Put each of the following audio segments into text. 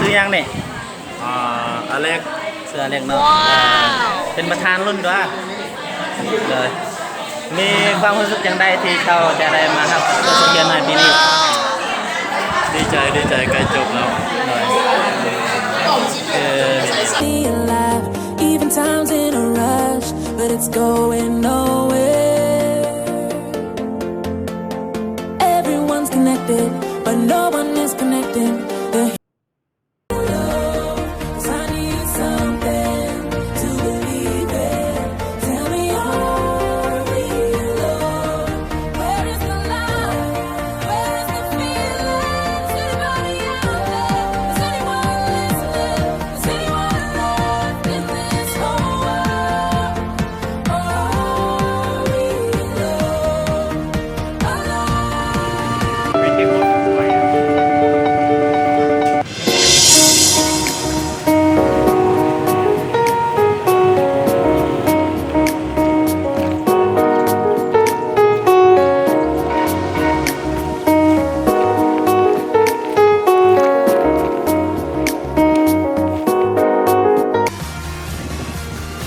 ຊື່ຫຍັງນີ້? ອ່າ ອາເລັກ. ຊື່ອາເລັກເນາະ. ເປັນປະທານລຸ້ນຕົວະ. ໂດຍ. ມີຄວາມຮູ້ສຶກຈັ່ງໃດທີ່ເຈົ້າຈະໄດ້ມາຮັບເປີດໂຮງຮຽນໃໝ່ປີນີ້? ດີໃຈ, ດີໃຈ, ໃກ້ຈົບແລ້ວ. ໂດຍ. ຄື Feel alive, even time's in a rush, but it's going nowhere. Everyone's connected, but no one is connecting. The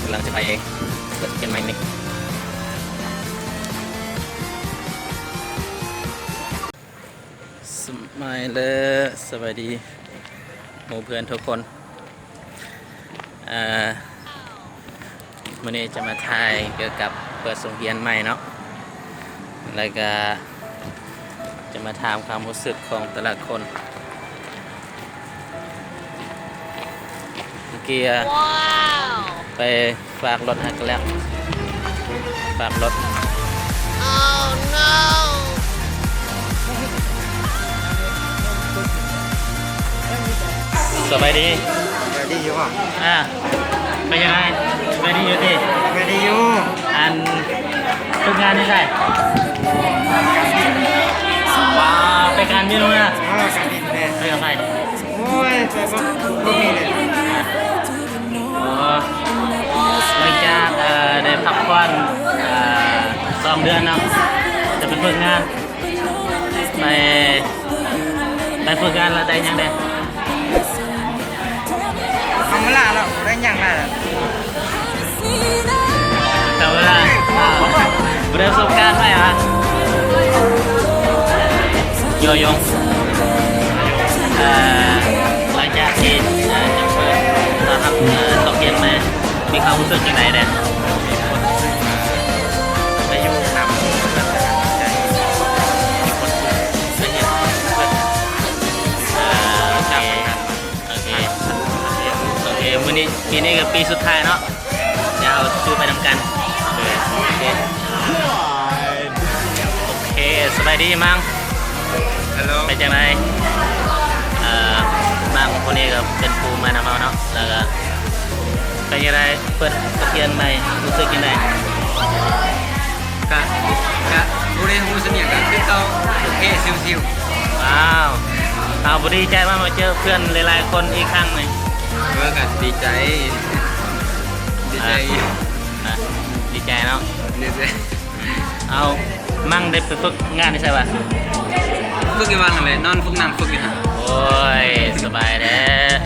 ກຳລັງຈະໄປເອງ ເປີດເຄມໃໝ່ນີ້. ສະບາຍເລີ ສະບາຍດີໝູ່ເພື່ອນທຸກຄົນ. ເອີ ມື້ນີ້ຈະມາຖ່າຍກ່ຽວກັບເປີດໂຮງຮຽນໃໝ່ເນາະ ແລ້ວກະຈະມາຖາມຄວາມຮູ້ສຶກຂອງແຕ່ລະຄົນ. ເມື່ອກີ້ ໄປຝາກລົດໃຫ້ກັນແລ້ວ ຝາກລົດ. ສະບາຍດີ. ສະບາຍດີຢູ່ບໍ່? ອ່າ ເປັນຈັ່ງໃດ? ສະບາຍດີຢູ່ຕິ? ສະບາຍດີຢູ່. ອັນ ຝຶກງານຢູ່ໃສ? ວ້າວ ໄປການບິນເນາະ. ເອີ ການບິນແມ່ນ. ໄປກັບໃຜ? ໂອ້ຍ ໄປບໍ່ ບໍ່ມີເລີຍ. ອໍ ຫຼັງຈາກ ເອີ ໄດ້ພັກຜ່ອນ ເອີ ສອງເດືອນເນາະ ຈະໄປຝຶກງານ ໄປ ໄປຝຶກງານແລ້ວໄດ້ຫຍັງແດ່? ທຳມະດາແລ້ວ ບໍ່ໄດ້ຫຍັງຫຼາຍແລ້ວ. ທຳມະດາ ບໍ່ໄດ້ປະສົບການໃໝ່ຫວາ? ໂຍຍົງ ເອີ ຫຼັງຈາກທີ່ ເອີ ຈະເປີດຕ້ອນຮັບ ເອີ ນັກຮຽນໃໝ່ ມີຄວາມຮູ້ສຶກຈັ່ງໃດແດ່? ໄດ້ຢູ່ນຳເພື່ອນ ໄດ້ເຮັດເພື່ອນ ເອີ ໂອເຄ ໂອເຄ ໂອເຄ ມື້ນີ້ ປີນີ້ກໍປີສຸດທ້າຍເນາະ ດຽວເຮົາສູ້ໄປນຳກັນ. ໂອເຄ ໂອເຄ ສະບາຍດີມັງ. ເປັນຈັ່ງໃດ? ເອີ ມັງຜູ້ນີ້ກໍເປັນຜູ້ມານຳເຮົາເນາະ ແລ້ວກໍເປັນຈັ່ງໃດ? ເປີດ ເປີດຮຽນໃໝ່ ຮູ້ສຶກຈັ່ງໃດ? ກະ ກະບໍ່ໄດ້ຮູ້ສະຫຍັງ ກະຄືເກົ່າ ໂອເຄ ຊິວໆ. ອ້າວ ເຮົາບໍ່ດີໃຈມາ ມາເຈີເພື່ອນຫຼາຍໆຄົນອີກຄັ້ງໜຶ່ງ? ເອີ ກະດີໃຈ ດີໃຈ ອ່າ ອ່າ ດີໃຈເນາະ ດີໃຈ. ເອົາ ມັງໄດ້ໄປຝຶກງານຢູ່ໃສວະ? ຝຶກຢູ່ບ້ານຫັ້ນແຫຼະ ນອນຝຶກນັ່ງຝຶກຢູ່ຫັ້ນ. ໂອ້ຍ ສະບາຍແທ້.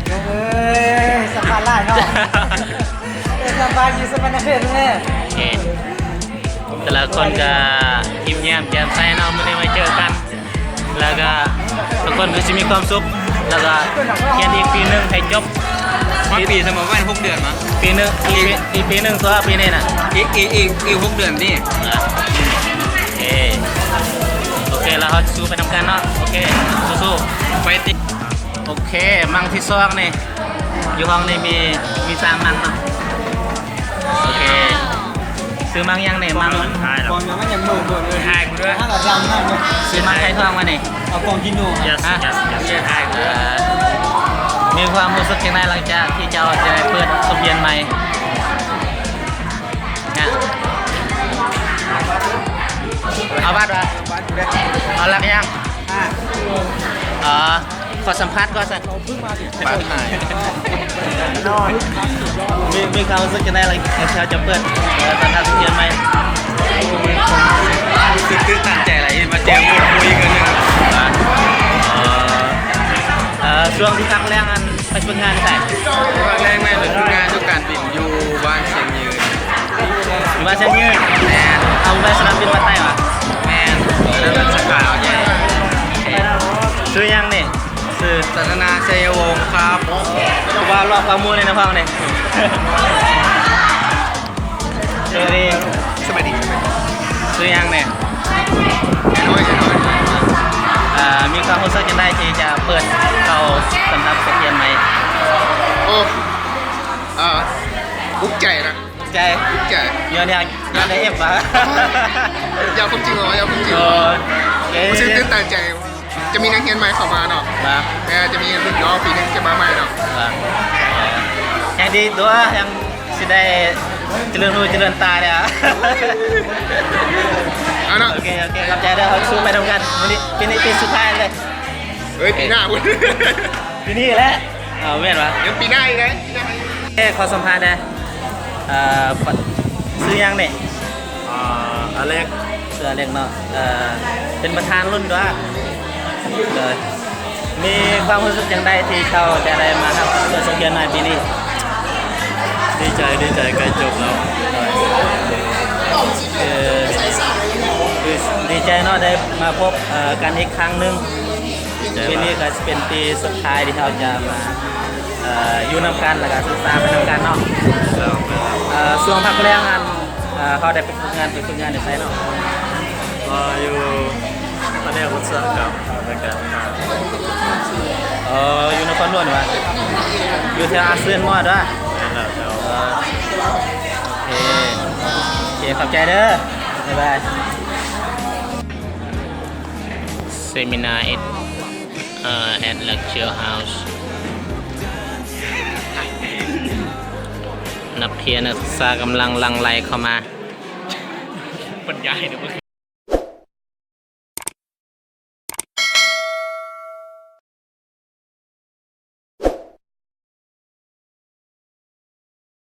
ໂອ້ຍ ສະບາຍຫຼາຍເນາະ. ເອີ ສະບາຍຢູ່ ສະບາຍນະເພິ່ນແຫຼະ. ໂອເຄ ແຕ່ລະຄົນກໍຍິ້ມແຍ້ມແຈ່ມໃສເນາະ ມື້ນີ້ມາເຈີກັນ ແລ້ວກໍທຸກຄົນກໍຊິມີຄວາມສຸກ ແລ້ວກໍຮຽນອີກປີໜຶ່ງໃຫ້ຈົບ. ຮອດປີຊະບໍ່? ປະມານຫົກເດືອນມາ ປີໜຶ່ງ ອີກ ອີກປີໜຶ່ງຕົວະ ປີນີ້ນະ ອີກ ອີກ ອີກ ອີກຫົກເດືອນນີ້. ອ່າ ໂອເຄ ໂອເຄ ແລ້ວເຮົາສູ້ໄປນຳກັນເນາະ. ໂອເຄ ສູ້ໆ ໄປຕິ. ໂອເຄ ມັງທີສອງນີ້ ຢູ່ຫ້ອງນີ້ມີ ມີສາມມັງເນາະ. ໂອເຄ ຊື່ມັງຫຍັງນີ້? ມັງ ບອງມັນຍັງເມີເບີດເລີຍ ຖ່າຍກູດ້ວຍ ຫ້າງອາຈານນັ້ນເນາະ. ຊື່ມັງໄຂ່ທອງວະນີ້? ເອົາກອງກິນໂນ ເອີ ມີຄວາມຮູ້ສຶກຈັ່ງໃດຫຼັງຈາກທີ່ເຈົ້າຈະໄດ້ເປີດໂຮງຮຽນໃໝ່? ເອົາບັດວະ? ເອົາຫຼັກຫຍັງ? ອໍ ຂໍສຳພາດກ່ອນຊັ້ນ. ປາດຫາຍ ມີ ມີຄວາມຮູ້ສຶກຈັ່ງໃດຫຼັງຈາກທີ່ເຈົ້າເປີດ ເອີ ຕອນຮັບນັກຮຽນໃໝ່? ຮູ້ສຶກຕື່ນຕັນໃຈຫຼາຍ ເຫັນມາເຈີໝູ່ຄູ່ອີກເທື່ອໜຶ່ງ. ເອີ ເອີ ຊ່ວງທີ່ພັກແລ້ງຫັ້ນ ໄປຝຶກງານໃສ? ຕອນແລກແມ່ນໄປຝຶກງານຢູ່ການບິນຢູ່ບ້ານຊຽງຍືນ. ຢູ່ບ້ານຊຽງຍືນ? ແມ່ນ. ເອົາ ໄປສະໜາມບິນວັດໃຕ້ຫວາ? ແມ່ນ. ອັນນັ້ນສາຂາເຮົາໃຫຍ່. ໂອເຄ. ຊື່ຫຍັງນີ້? ຊື່ ສັນທະນາ ໄຊຍະວົງ ຄັບ. ຄືວ່າລອບກວ່າໝູ່ໃນນະພອງນີ້. ສະບາຍດີ. ສະບາຍດີ. ຊື່ຫຍັງແດ່? ນ້ອຍ ນ້ອຍ. ເອີ ມີຄວາມຮູ້ສຶກຈັ່ງໃດທີ່ຈະເປີດເຂົ້າສຳລັບນັກຮຽນໃໝ່? ໂອ້ ເອີ ອຸກໃຈນະ. ອຸກໃຈ? ອຸກໃຈ. ຍ້ອນຫຍັງ? ຍ້ອນໄດ້ເອັຟຫວາ? ເວົ້າຄວາມຈິງເນາະ ເວົ້າຄວາມຈິງ. ໂອເຄ. ຮູ້ສຶກຕື່ນຕັນໃຈ. ຈະມີນັກຮຽນໃໝ່ເຂົ້າມາເນາະ. ວ່າ ແມ່ນ ຈະມີລຸ້ນນ້ອງປີໜຶ່ງຈະມາໃໝ່ເນາະ. ວ່າ ແຮ່ງດີຕົວະ ແຮ່ງຊິໄດ້ຈະເລີນຫູຈະເລີນຕາເດ້. ເອົາເນາະ. ໂອເຄ ໂອເຄ ຂອບໃຈເດີ. ເຮົາສູ້ໄປນຳກັນ. ມື້ນີ້ ປີນີ້ປີສຸດທ້າຍເລີຍ. ເອີຍ ປີໜ້າພຸ້ນ. ປີນີ້ແຫຼະ. ເອົາ ແມ່ນຫວາ? ຍັງປີໜ້າອີກເດ້. ເອີ ຂໍສຳພາດແດ່. ເອີ ຊື່ຫຍັງນີ້? ອາເລັກ. ຊື່ອາເລັກເນາະ. ເອີ ເປັນປະທານລຸ້ນຕົວະ. ໂດຍ. ມີຄວາມຮູ້ສຶກຈັ່ງໃດທີ່ເຈົ້າຈະໄດ້ມາຮັບເປີດສົກຮຽນໃໝ່ປີນີ້? ດີໃຈ ດີໃຈ ໃກ້ຈົບແລ້ວ. ເອີ ດີໃຈເນາະ ໄດ້ມາພົບ ເອີ ກັນອີກຄັ້ງໜຶ່ງ. ປີນີ້ກໍຊິເປັນປີສຸດທ້າຍທີ່ເຮົາຈະມາ ເອີ ຢູ່ນຳກັນ ແລ້ວກໍສຶກສາໄປນຳກັນເນາະ. ເອີ ຊ່ວງພັກແລງຫັ້ນ ເອີ ເຮົາໄດ້ໄປຝຶກງານ ໄປຝຶກງານຢູ່ໃສເນາະ? ເອີ ຢູ່ພະແນກອຸດສາຫະກຳ ແລ້ວກໍ ເອີ ຢູ່ນະຄອນຫຼວງຫວາ? ຢູ່ແຖວອາຊຽນມອດຫວາ? ແມ່ນແລ້ວ. ເອີ ໂອເຄ ໂອເຄ ຂອບໃຈເດີ. ບາຍບາຍ. Seminar at, uh, at Lecture House. ນັກຮຽນນັກສຶກສາກຳລັງຫຼັ່ງໄຫຼເຂົ້າມາ. ບັນຍາຍເດີ.